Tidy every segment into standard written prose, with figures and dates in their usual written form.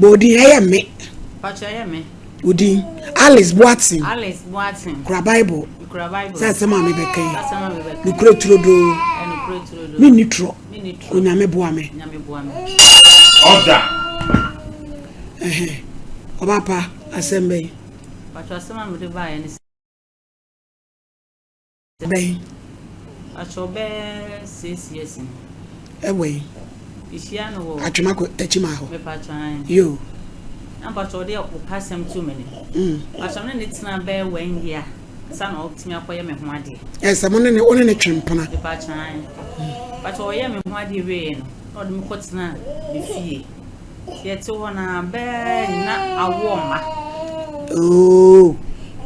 Bɔ odin ɛyɛ me. Pakyɛ ɛyɛ me. Odin Alice Boateng. Alice Boateng. Kura Bible. Kura Bible. Sɛ asɛm a mebɛka yi. Asɛm a mebɛka. Nokura turodoo. Nokura turodoo. Menni torɔ. Menni torɔ. Onyame boa me. Onyame boa me. Order. Ɛhɛn. Ɔbaa pa asɛm bɛn. Pakyɛ asɛm a mede baeɛ ne sɛ. Bɛn. Pakyɛ bɛyɛ 6 years ni. Ɛwɔ yi. Mehyia no wɔ. Atwema Takyima hɔ. Mepakyɛ ae. Yo. Na mpakyɛ ɔde ɔpa asɛm to m'anim. Pakyɛ me ne ne tena bɛyɛ one year ansa na ɔtumi akɔyɛ me ho adeɛ. Ɛsɛ mo ne ne wo ne ne twe mpena. Mepakyɛ ae. Pakyɛ ɔyɛ me ho adeɛ wieɛ no na ɔde me kɔtena ne fie. Yɛte hɔ na bɛɛ na awoɔ mma. Oo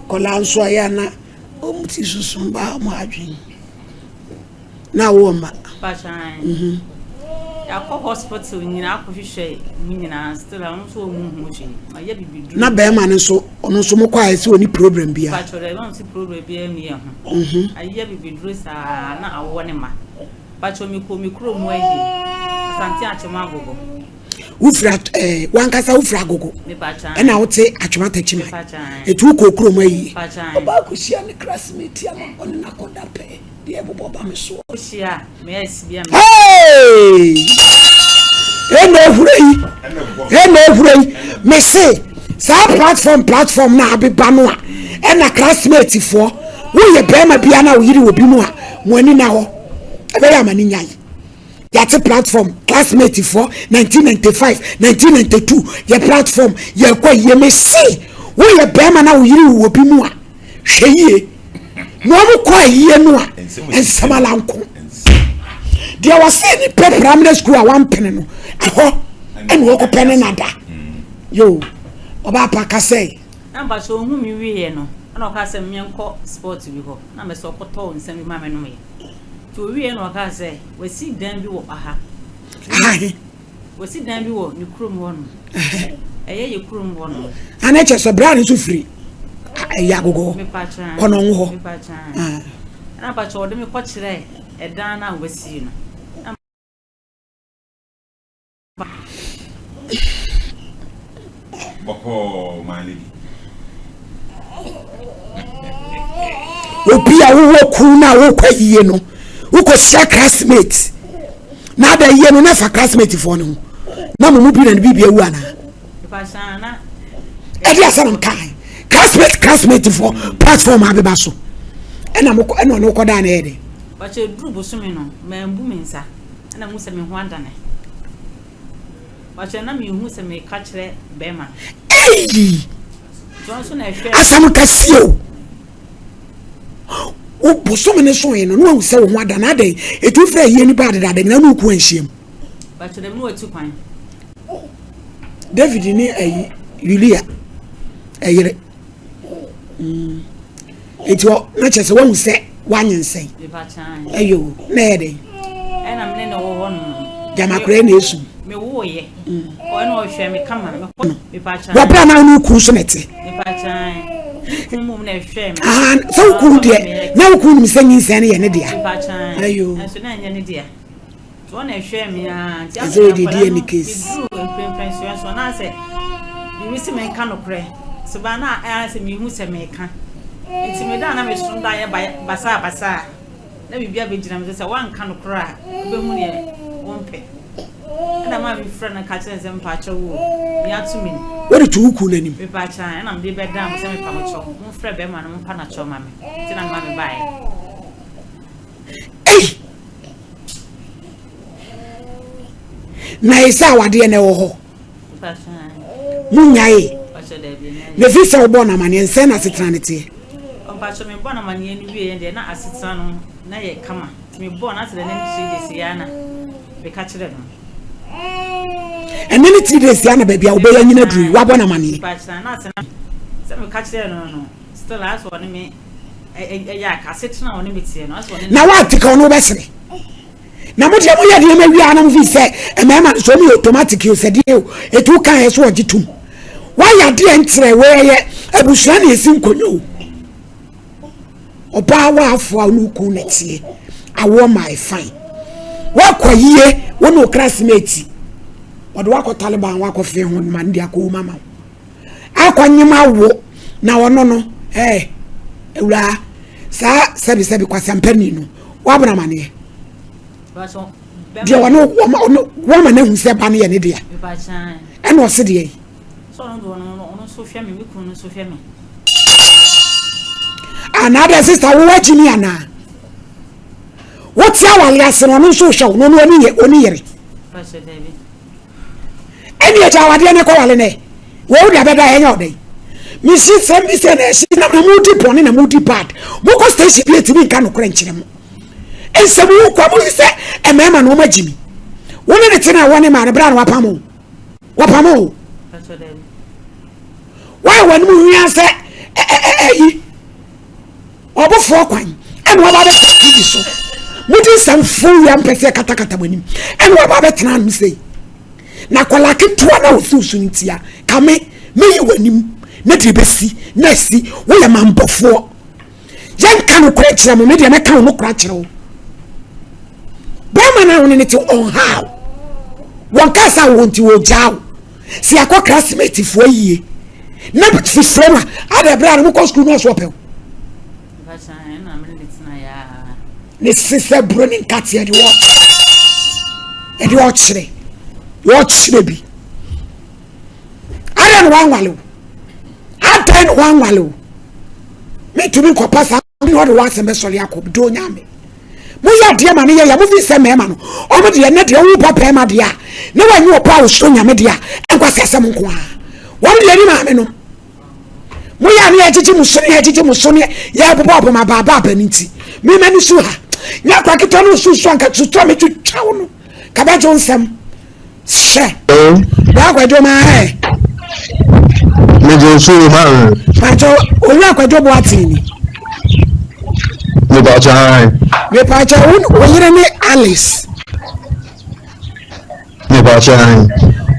kɔla nso ayɛ ana ɔmo ti susu ba ɔmo adwene na awoɔ mma. Pakyɛ ae. Yɛakɔ hospital nyinaa akɔhwehwɛ mu nyinaa, still a ɔno nso ɔmu hu hwee. Ɔyɛ bibi duro. Na bɛrima no nso, ɔno nso mo kɔ ayɛ sɛ ɔni problem biara. Pakyɛ dɛ ɛma si problem biara ni yɛ ho. Ayɛ bibi duro saa na awoɔ ne ma. Pakyɛ mi kɔ mi kuro mu ayi Asante Akyem Agogo. Wofiri wankasa wofiri Agogo? Mepakyɛ. Ɛna wote Atwema Takyima? Mepakyɛ. Etu wokɔ kurom ayi? Mepakyɛ. Ɔbaa kɔhyia ne classmate ama ɔne n'akɔda pɛɛ deɛ ɛbobɔ ba me soɔ. Wohyia me ɛsi bi a me. Hey! Ɛna ehura yi, ɛna ehura yi, mese saa platform na abeba no a ɛna classmate foɔ, woyɛ bɛrima bia na woyere wɔ bi mu a, mo ani na hɔ ɛbɛyɛ ama ne nyae. Yàtí platform classmate foɔ, 1995, 1992 yɛ platform yɛkɔ yie. Mese woyɛ bɛrima na woyere wɔ bi mu a, hwɛ yie na wɔn kɔ ayie no a, nsɛm alanko deɛ wɔsɛ ne pɛ primary school a wampene no ɛhɔ ɛna wɔkɔpɛ ne nada yo. Ɔbaa pa kasɛ. Na mpakyɛ ohun mi wieɛ no, ɛna ɔka sɛ menkɔ sport bi hɔ na mɛ sɛ ɔkɔtɔ nsɛm bi ma me nom yɛ. Nti owie na ɔka sɛ wasi dan bi wɔ aha. Ahe? Wasi dan bi wɔ ne kurom hɔ nom, ɛyɛ yɛ kurom hɔ nom. Ana kyerɛ sɛ bra no nso firi ɛyɛ Agogo? Mepakyɛ. Kɔnɔngo hɔ. Mepakyɛ. Ah. Ɛna mpakyɛ ɔde me kɔkyerɛ ɛdan no a wasi no na Bɔkɔɔ, my lady. Obi a wowɔ kuw no a wokɔ yie no, wokɔhyia classmate na ada yie no na fa classmate foɔ no ho na mo mu bi na ne biribi awu anaa? Mepakyɛ na. Ɛde asɛm kae classmate foɔ platform abeba so ɛna mo ɛna ɔne wokɔdaa na ɛyɛ dɛ. Mpakyɛ duru bosome no, mambu me nsa ɛna mu sɛ me ho adane. Mpakyɛ na mehu sɛ meka kyerɛ bɛrima no. Ei! Nti ɔno nso na ɛhwɛ. Asɛm kɛseɛ o. Wo bosome ne so yi no na wahu sɛ wo ho adane adɛn ɛtu frɛ yie nipa adedada nyina ne woku anhyiam. Mpakyɛ dɛm ne watu kwan. David ne ayi Uria ɛyere nti ɔ na kyerɛ sɛ wahu sɛ wanyensɛn. Mepakyɛ. Ɛyɛ o na ɛyɛ dɛn? Ɛna mene ne wɔ hɔ nom. Gyamakora na esu. Mewoeɛ ɔno ɔhwɛ me kama mekɔ. Mepakyɛ. Wɔbrɛ na wo ne ku so na ɛte. Mepakyɛ, kun mu na ɛhwɛ me. Aha sɛ wo kunu deɛ na wo kunu nim sɛ nyinsɛn no yɛ ne dea? Mepakyɛ. Ayo. Ɛnso na ɛnyɛ ne dea nti ɔna ɛhwɛ me aa nti Ɛsɛ wɔde DNA case. Meduru mpremprensoɛ so anaasɛ biribi sɛ menka nokorɛ sɛ baa na ɛa sɛ mehu sɛ meka nti meda na meso da yɛ basaa basaa na biribi abɛgyina me so sɛ woanka nokorɛ a wobɛhu neɛ wompɛ. Ɛna maa mefrɛ no ka kyerɛ no sɛ mpaakyɛ wo o meato me ni. Wode to wo kunu n'anim? Mepaakyɛ, ɛna mede bɛdaa mo sɛ mepa mo kyɛw, momfrɛ bɛrima no mompa no akyɛw ma me nti na mema mebaeɛ. Ei! Na ɛsɛ awadeɛ na ɛwɔ hɔ monyae na ɛfiri sɛ wobɔɔ no amanneɛ nsɛn na asetena no teɛ? Mpakyɛ, mebɔ no amanneɛ no wieɛ deɛ na asetena no na yɛ kama nti mebɔɔ no asɛ dɛ ne 3 days yɛ na meka kyerɛ no. Ɛne ne 3 days yɛ na baabi a wobɛyɛ anyina duru yi woabɔ no amanneɛ? Mpakyɛ, na asɛ sɛ meka kyerɛ no, still asɛ ɔne me ɛyɛ aka asetena a ɔne me teɛ no asɛ ɔne. Na woate ka ɔno wobɛsere na mo deɛ moyɛ nneɛma wie a na mo fi sɛ mmarima no so ɔmo yɛ automatic o sɛ deɛ o etu kan yɛ so ɔgye tum wayɛ adeɛ nkyerɛ wɔyɛ abusua na esi nkonnwa o. Ɔbaa waafo a ɔno kun na teɛ awoɔ my fine wakɔ yie wɔn o classmate. Ɔde wo akɔ Taliban hɔ akɔfe ho ma no de akɔwu ma ma wo. Akɔnyem awo na ɔno no ɛɛ awuraa saa sɛbisɛbi kwasampani no wabena amaneɛ. Deɛ ɔno wɔma ɔno wɔma no ahu sɛ ba no yɛ ne dea. Ɛna ɔse deɛ yi. Anaadɛ sista wo wagyimi anaa? Wote awale ase no ɔno nso hwɛ wo no ɔno ɔne yɛ ɔne yere. Ɛne agya awadeɛ no kɔ wale nɛ. Wɔ wo de abɛda ɛnyɛ ɔdɛn. Mesi sɛm bi sɛ na ɛhye na na modi bɔne na modi bad. Mokɔ station bi etimi nka nokorɛ nkyerɛ mo. Nsɛm wo kwa mo sɛ mmarima na wɔn agyimi. Wo ne ne tena wɔ ne maa no bra na wapam wo. Wapam wo. Wayɛ wɔn mu hwia sɛ ɛyi. Ɔbofoɔ kwan ɛna waba abɛtena TV so. Modi nsɛm fo wia mpɛ sɛ katakata mo anim ɛna waba abɛtena anom sei. Na akwadaa ketewa na ɔsi so no ntia kame meyi w'anim na deɛ ɛbɛsi na asi woyɛ mambɔfoɔ. Yɛnka nokorɛ nkyerɛ mo me deɛ mɛka wo nokorɛ akyerɛ wo. Bɛrima no a wo ne ne te ɔnhaw wɔn kasa wɔn nti wɔgyaa wo. Sɛ yɛakɔ classmate foɔ yie na fifire ma ada berɛ a no mokɔ sukuu no ɔso ɔpɛw ne se sɛ buro ne nkateɛ de wɔde ɔkyerɛ wɔkyerɛ bi ada na wanwale wo ada na wanwale wo mentumi nkɔpa saa ne ɔde w'asɛm bɛsɔre akɔ do onyame moyɛ adeɛ ma no yɛ yɛ mofi sɛ mmarima no ɔmo deɛ ne deɛ ɔwo ba bɛrima deɛ a ne wanyɛ ɔba a ɔsoro nyame deɛ a ɛnkwasi asɛm nko a wɔn deɛ ne maame no moyɛ a ne yɛgyegye mo so ne yɛgyegye mo so ne yɛbobɔ ɔbɔm abaaba aba no nti mema ne su ha nyɛ akora ketewa no ɔsusu anka susu a metwitwa wo no kabɛgye wo nsɛm Hyɛ. Bra akwadwo ma ɛ. Megye nso ma ɛ. Pàtó owura akwadwo boateng ni. Mepàtó ayi. Mepàtó wo yere ne Alice. Mepàtó ayi.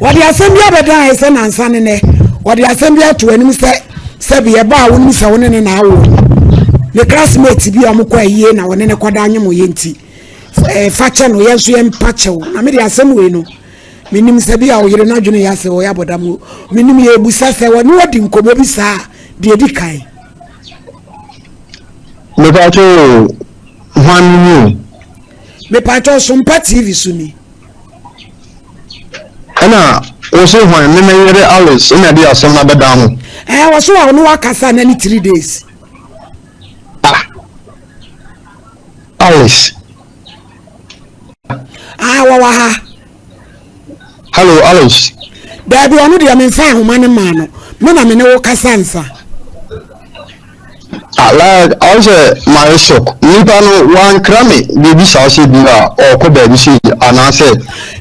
Wɔde asɛm bi abɛda ayɛ sɛ nansa ne nɛ wɔde asɛm bi ato anim sɛ sɛbi ɛba a wonim sɛ wo ne ne na awo ne classmate bi a wɔkɔ ayie na wɔne ne kɔda anyem yɛ nti. Eh, fa kyɛ no, yɛn nso yɛmpa kyɛw. Na me de asɛm wei no, menim sɛ bi a ɔyere no adwene yɛ asɛ ɔyɛ abɔdam. Menim yɛbusa sɛ wɔne wadi nkɔmmɔ bi saa deɛ ɛdi kan. Mepatwo hwan ni o? Mepatwo Sompa TV so ni. Ɛna wɔsi hwan me me yere Alice ɛna de asɛm no abɛda ho. Ɛɛ wɔso a ɔno wakasa na ne 3 days. Ah. Alice. Ah, wɔwɔ ha. Hello, Alice. Daabi, ɔno deɛ memfa ahoma no maa no. Me na me ne wo kasa nsa. Ah, like, I sɛ mayɛ shock. Nipa no wankra me biribi saa sɛ bi a ɔkɔ baabi sɛ anaasɛ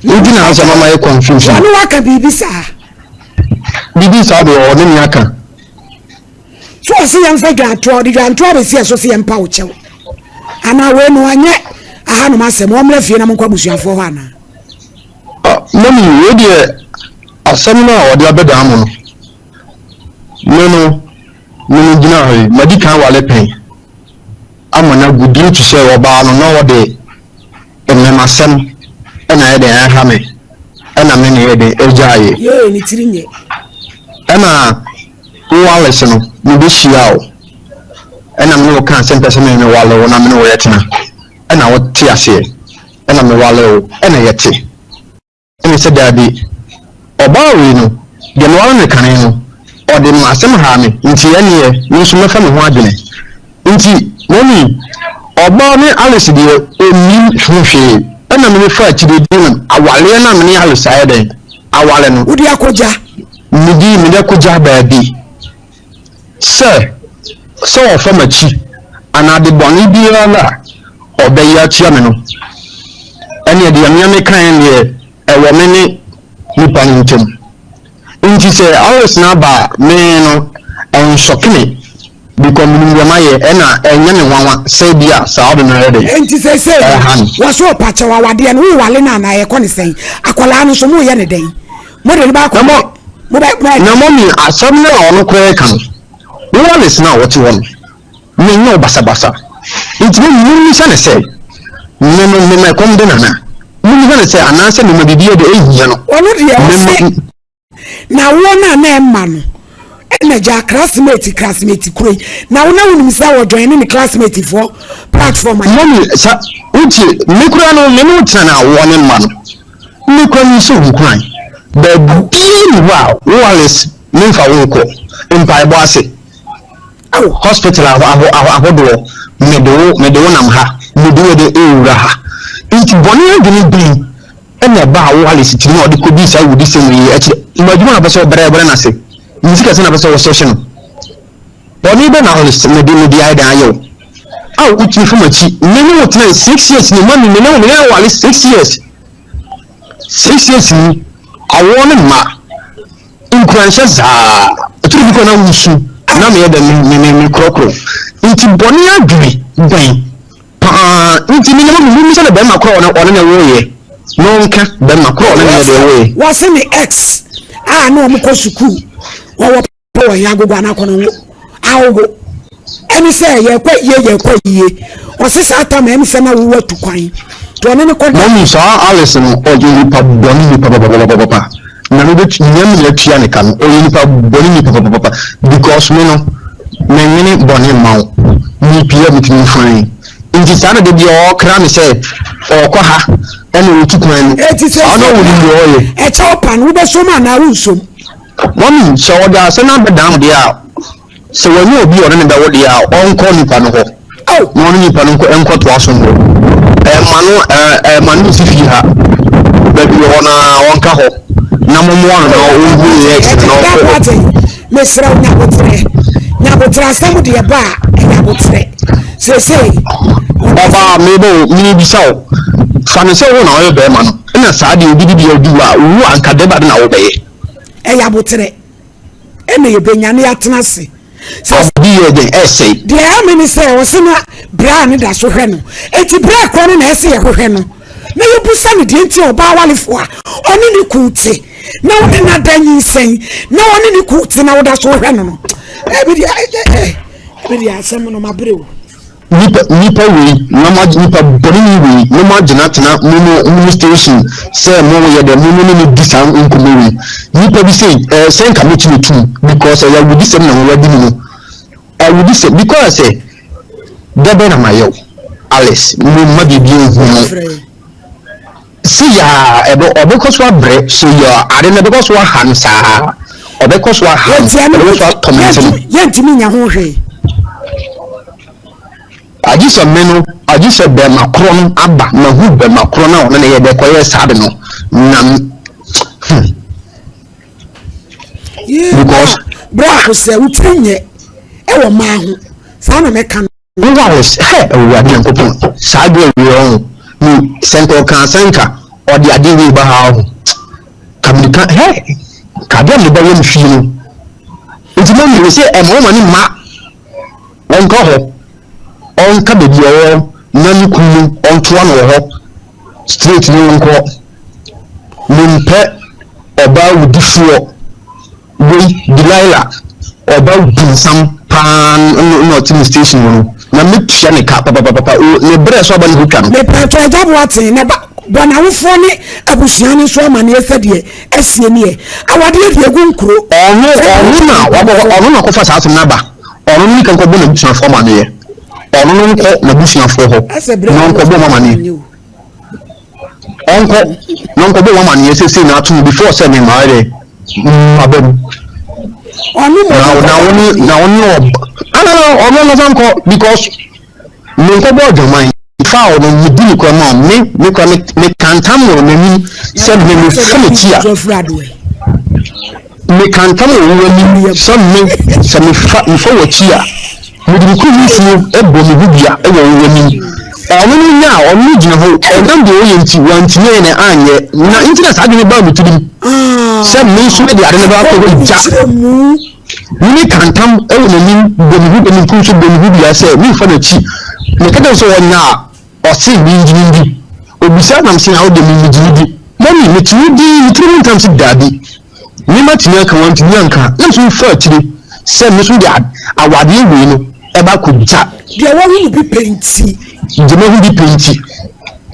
nti na asɛ mama yɛ confuse. Wɔne waka biribi saa. Biribi saa deɛ ɔne me aka. So ɔse yɛmfa dwantoa, ɔde dwantoa bɛsi ɛso se yɛmpa wo kyɛw anaa? Wei no anyɛ ahanom asɛm, ɔmmra fie na monkɔ abusuafoɔ hɔ anaa? Ah, mami, wei deɛ asɛm no a ɔde abɛdaa mo no, me no, me no gyina ha yi, madi kan wale pɛn ama no agu due to sɛ ɔbaa no na ɔde mmɛmasɛm na ayɛ dɛn ɛha me ɛna me ne yɛ dɛn ɛgyaeɛ. Yee, ne tiri nyɛ. Ɛna wo Alice no mebɛhyia wo ɛna me ne wo kaa sɛ mpɛ sɛ me mewale wo na me ne wo yɛtena ɛna wote aseɛ ɛna mewale wo ɛna yɛte. Ɛne sɛ, Dabi, ɔbaa wei no, deɛ meware no kane no, ɔde m'asɛm haa me, nti ɛnneɛ me nso mɛfa me ho adwene. Nti, Mummy, ɔbaa ne Alice deɛ ɔnnim ho hwee, ɛna me mefaa akyire de no awareɛ no a me ne Alice ayɛ dɛn aware no. Wode akɔgya? Mede, mede akɔgya baabi. Sɛ, sɛ ɔfa m'akyi anaa ade bɔne biara a ɔbɛyɛ atia me no, ɛnneɛ deɛ me ara mekaeɛ no deɛ, ɛwɔ me ne nipa no ntam. Nti sɛ Alice no aba a, me no, ɛnshɔke me because menim deɛ mayɛ, ɛna ɛnyɛ me nwanwa sɛ bi a saa ade no ayɛ dɛn, Enti seesei no, ɛha me. wɔso ɔpa kyɛw awadeɛ no, wowale no anaa ɛkɔ ne sɛn? Akwadaa no nso moyɛ no dɛn? Mode no ba Na mo, na mɔmi asɛm no a ɔno koraa reka no, wo Alice no a ɔte hɔ no, menyɛ wo basabasa. Nti me memmisa no sɛ, me no mema ɛkɔm de no anaa? Mommisa no sɛ, anaasɛ mema biribi yɛ dɛ ɛhia no? Ɔno deɛ ɔse na woɔ no a na ɛmma no ɛna gyaa classmate classmate kuro yi na wo na wonim sɛ wɔ join ne classmate foɔ platform a. Mummy sa wotie me koraa no me ne wo tena na awoɔ ne mma no me koraa me nhyɛ wo nkuran baabiara nni hɔ a wo Alice me nfa wo nkɔ mpaebɔ ase hospital ahodoɔ mede wo mede wo nam ha mede wo de ɛwura ha nti bɔne adwene bɛn ɛna ɛbaa wo Alice tirim a ɔde kɔdii saa awudisɛm yi akyire ma adwuma na pɛ sɛ ɔbrɛ brɛ no ase ne sika sɛ na pɛ sɛ wɔhyɛhyɛ no bɔne bɛ na Alice mede mede ayɛ dan ayɛ wo a wotumi fa m'akyi me ne wo tena 6 years ni ma me me ne wo me ne wo Alice 6 years 6 years ni awoɔ ne mma nkuranhyɛ saa ɛtumi bi kɔ na wosu na meyɛ dɛ me me me korɔkorɔ nti bɔne adwene bɛn Paa nti me nyama me misa no bɛrima korɔ ɔne ɔne ne woyɛ na ɔnka bɛrima korɔ ɔne ne yɛ deɛ woyɛ. Wɔse ne ex a na wɔn kɔ sukuu wɔwɔ papa wɔ yɛn agogo anaa kɔnɔngo awogo ɛne sɛ yɛkɔ yie yɛkɔ yie ɔse saa tam ɛne sɛ na wowɔ atu kwan nti ɔne ne kɔ da. Mɔmi saa Alice no ɔyɛ nipa bɔne nipa papapapapa na me bɛ nea me atua ne ka no ɔyɛ nipa bɔne nipa papapapa because me no Me nwene bɔne mma wo. Me pia me tumi fine. Nti saa na da bia ɔɔkra me sɛ ɔɔkɔ ha ɛna ɔɔtu kwan no. Eti sɛ Saa na ɔnim deɛ ɔɔyɛ. Ɛkyɛw pa no wobɛsom anaa wonsom? Mummy sɛ ɔde asɛm no abɛdan wo deɛ a, sɛ wanya obi a ɔne no bɛwo deɛ a, ɔnkɔ nipa no hɔ. Oh! Na ɔne nipa no nkɔ nkɔtoa so hɔ. Ɛmma no ɛɛ ɛmma no nsi fie ha. Baabi wɔ hɔ no ara ɔnka hɔ na mommoa no na ɔnhu ne ex no na ɔnkɔ hɔ. Mesrɛ wo nyabotrɛ nyabotrɛ asɛm deɛ ba a ɛyɛ abotrɛ seesei. Ɔbaa mebɔ wo mebisa wo fa no sɛ wo na ɔyɛ bɛrima no ɛna saa deɛ obi de bi adi wo a wo anka dɛn ba de na wobɛyɛ. Ɛyɛ abotrɛ ɛna yɛbɛnya na yɛatena ase. Sɛ obi yɛ dɛn ɛsɛe. Deɛ ɛha me ne sɛ ɔse na bra a ne da so hwɛ no enti bra korɔ no na ɛsɛ yɛhwehwɛ no na yɛbusa no deɛ nti a ɔbaa warefoɔ a ɔne ne kun te na ɔne no ada nyinsɛn na ɔne ne kun te na woda so hwɛ no no ɛbi deɛ ɛbi deɛ asɛm no mabrɛ o. Nipa nipa wei na mo nipa bɔne ni wei na mo agyina tena mo mo mo station sɛ mo yɛ dɛ mo mo ne no di saa nkɔmɔ wei nipa bi sei ɛɛ sɛ nka mo tumi tum because ɛyɛ awudisɛm na wɔn adi mu no awudisɛm because sɛ dɛbɛ na ma yɛ o Alice mo mma biribi ehu no. Se yaa ɛbɛ ɔbɛkɔ so abrɛ so yaa ade no ɛbɛkɔ so aha no saa ɔbɛkɔ so aha no ɛbɛkɔ so atɔ me nsam. Yɛntumi nya ho hwee. Agye sɛ me no agye sɛ bɛrima korɔ no aba mahu bɛrima korɔ no a ɔno na yɛ dɛ kɔyɛ saa ade no na hmm. Because. Bra ko sɛ wotiri nyɛ ɛwɔ mmaa ho saa na mɛka no. Wallace, Hɛ, Awurade Nyankopɔn, saa girl wei ɔho, me, sɛ nka ɔkaa sɛ nka ɔde adeɛ wei ba ha ɔho, ka me ka, hɛ, ka adeɛ a mede bɛyɛ me fie no. Nti mami, me se ɛma ɔma ne mma ɔnka hɔ, ɔnka baabi ɔwɔ na ne kunu no ɔntoa no wɔ hɔ straight ne ɔnkɔ. Mempɛ ɔbaa wudifoɔ. Wei Delilah ɔba bonsam paa no na ɔte me station hɔ no na mɛtua ne ka papapapa o ne berɛ so aba ne ho twa no. Mepaatɔ Agya Boateng na ba bɔ n'awofoɔ ne abusua no nso amaneɛ sɛdeɛ asie neɛ awadeɛ deɛ ɛgu nkuro. Ɔno ɔno na wabɔ ɔno na kɔfa saa asɛm no aba ɔno no nika nkɔbɔ n'abusuafoɔ amaneɛ ɔno no nkɔ n'abusuafoɔ hɔ na ɔnkɔbɔ wɔn amaneɛ ɔnkɔ na ɔnkɔbɔ wɔn amaneɛ sɛ sei na ato no before sɛ me maa dɛ maba mu na na wo ne na wo ne ɔba ana na ɔno ankasa nkɔ because me nkɔbɔ adwaman fa ɔno me di ne kura ma me me kura me me kantam wɔ n'anim sɛ me me fa n'akyi a Meka ntam wɔ wo anim sɛ me, sɛ mefa, mefa w'akyi a, mede me kuru nsuo bɔ me ho dua wɔ wo anim. Ɔno no nya a, ɔno no gyina hɔ, ɛnam deɛ ɔyɛ nti, wantumi ayɛ na anyɛ. Na nti na saa adwene baa me tirim sɛ me nso mede ade no bɛakɔ gya. Mene ka ntam wɔ n'anim bɔ me ho, me kuru nso bɔ me ho dua sɛ memfa n'akyi. Meka kyerɛ no sɛ ɔnya a, Ɔse mengye no ndi. Obisaa nam se awo deɛ me megye no di. Mummy mete wo dinn me tiri mu ntam se daabi. Me matumi aka wantumi anka na me nso mefa akyire sɛ me nso mede awadeɛ wei no ɛba akɔ gya. Deɛ wahu no bi pɛ nti. Deɛ mahu bi pɛ nti.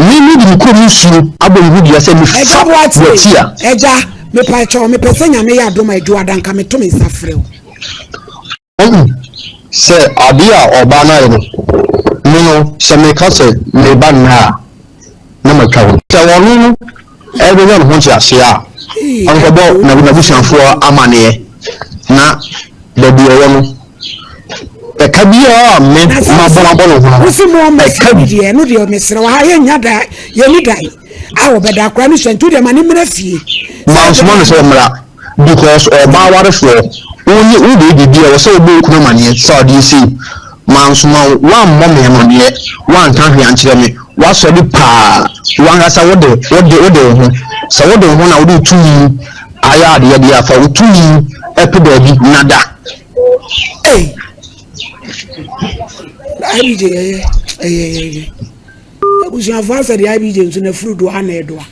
Me me de me kurom nsuo abɔ me ho dua sɛ me fa w'akyi a. Agya, mepa kyɛw, mepɛ sɛ Nyame yɛ adom a Adwoada nka meto me nsa frɛ wo. Wahu sɛ adeɛ a ɔbaa no ayɛ no, me no, sɛ meka sɛ mereba nnɛ a, na matwa wo. Sɛ ɔno no rebɛnya ne ho nteaseɛ a, ɔnkɔbɔ n'abusuafoɔ amaneɛ, na baabi a ɔwɔ no, ɛka biara a me mabɔ abɔ ne ho no, Wo se mo ɔmma ɛka fie bi. deɛ, ɛno deɛ mesrɛ wo, ha yɛnnya da, yɛnni dan a wɔbɛda, akwadaa no sua nti wo deɛ ma no mmra fie. Sɛ Mansoma no ɛbɛyɛ sɛ a. ɔmmra. Because ɔbaa warefoɔ wo nye wo bɛyɛ biribi a ɛwɔ sɛ wobɔ wo kunu amaneɛ sɛ adeɛ sei mansoma wo woammɔ me amaneɛ woanka hwee ankyerɛ me woasɔre paa wankasa wode wode wode wo ho sɛ wode wo ho na wode wo tumi ayɛ adeɛ deɛ a fa wo tumi ɛpɛ baabi na da. Ei IBJ ɛyɛ ɛyɛ ɛyɛ abusuafoɔ asɛ deɛ IBJ nso n'afuru doa na ɛdoa.